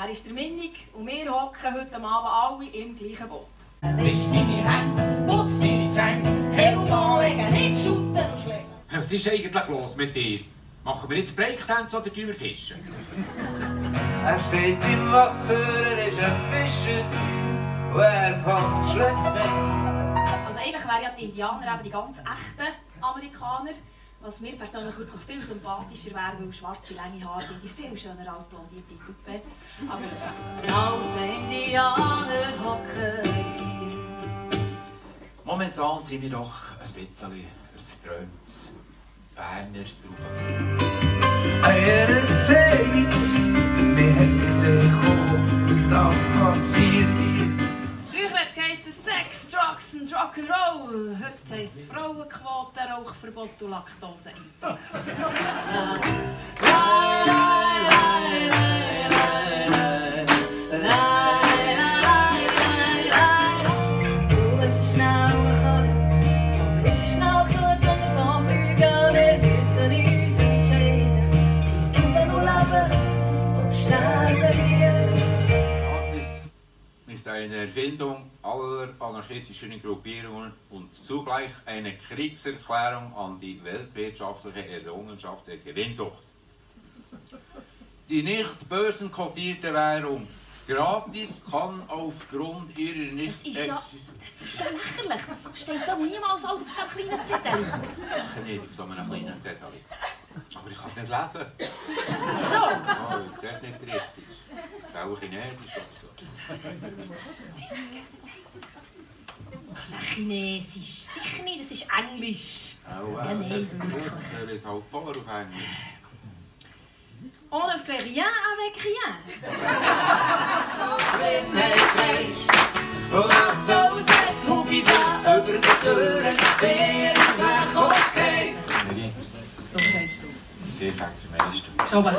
Er ist der Minnig und wir hocken heute Abend alle im gleichen Boot. Wisch deine Hände, putz deine Zähne, herumlegen, nicht schütten und schlägen. Was ist eigentlich los mit dir? Machen wir jetzt Breakdance oder tun wir fischen? Er steht im Wasser, er ist ein Fischer, und er packt Schleppnetz. Also eigentlich wären ja die Indianer eben die ganz echten Amerikaner. Was mir persönlich wirklich viel sympathischer wäre, weil schwarze, lange Haare finde ich viel schöner als blondierte Tuppe. Aber alte Indianer hocken hier. Momentan sind wir doch ein bisschen ein verträumtes Berner Trauben. Er sagt, wir hätten gesehen, dass das passiert. Früher hat es geheißen Sex, Drugs und Rock'n'Roll. Heute heisst es Frauenquote, Rauchverbot und Laktoseintoleranz. Du bist ein schneller Karren, aber ist schnell kurz und davon fliegen. Wir müssen uns entscheiden. Wir leben und leben und sterben hier. Das ist eine Erfindung aller anarchistischen Gruppierungen und zugleich eine Kriegserklärung an die weltwirtschaftliche Errungenschaft der Gewinnsucht. Die nicht börsenkotierte Währung gratis kann aufgrund ihrer Das ist ja lächerlich. Das steht da niemals alles auf diesem kleinen Zettel. Sicher nicht auf so einem kleinen Zettel. Aber ich kann es nicht lesen. Wieso? Oh, ich sehe es nicht richtig. Das ist auch Chinesisch oder so. Was ist Chinesisch? Sicher nicht, das ist Englisch. Oh, Ja, nein, wirklich. Ich lese halt vor auf Englisch. On ne fait rien avec rien. Und so setzt Hufisa über die Türen, der Weg okay. Dir fängt es am meisten. Schon mal.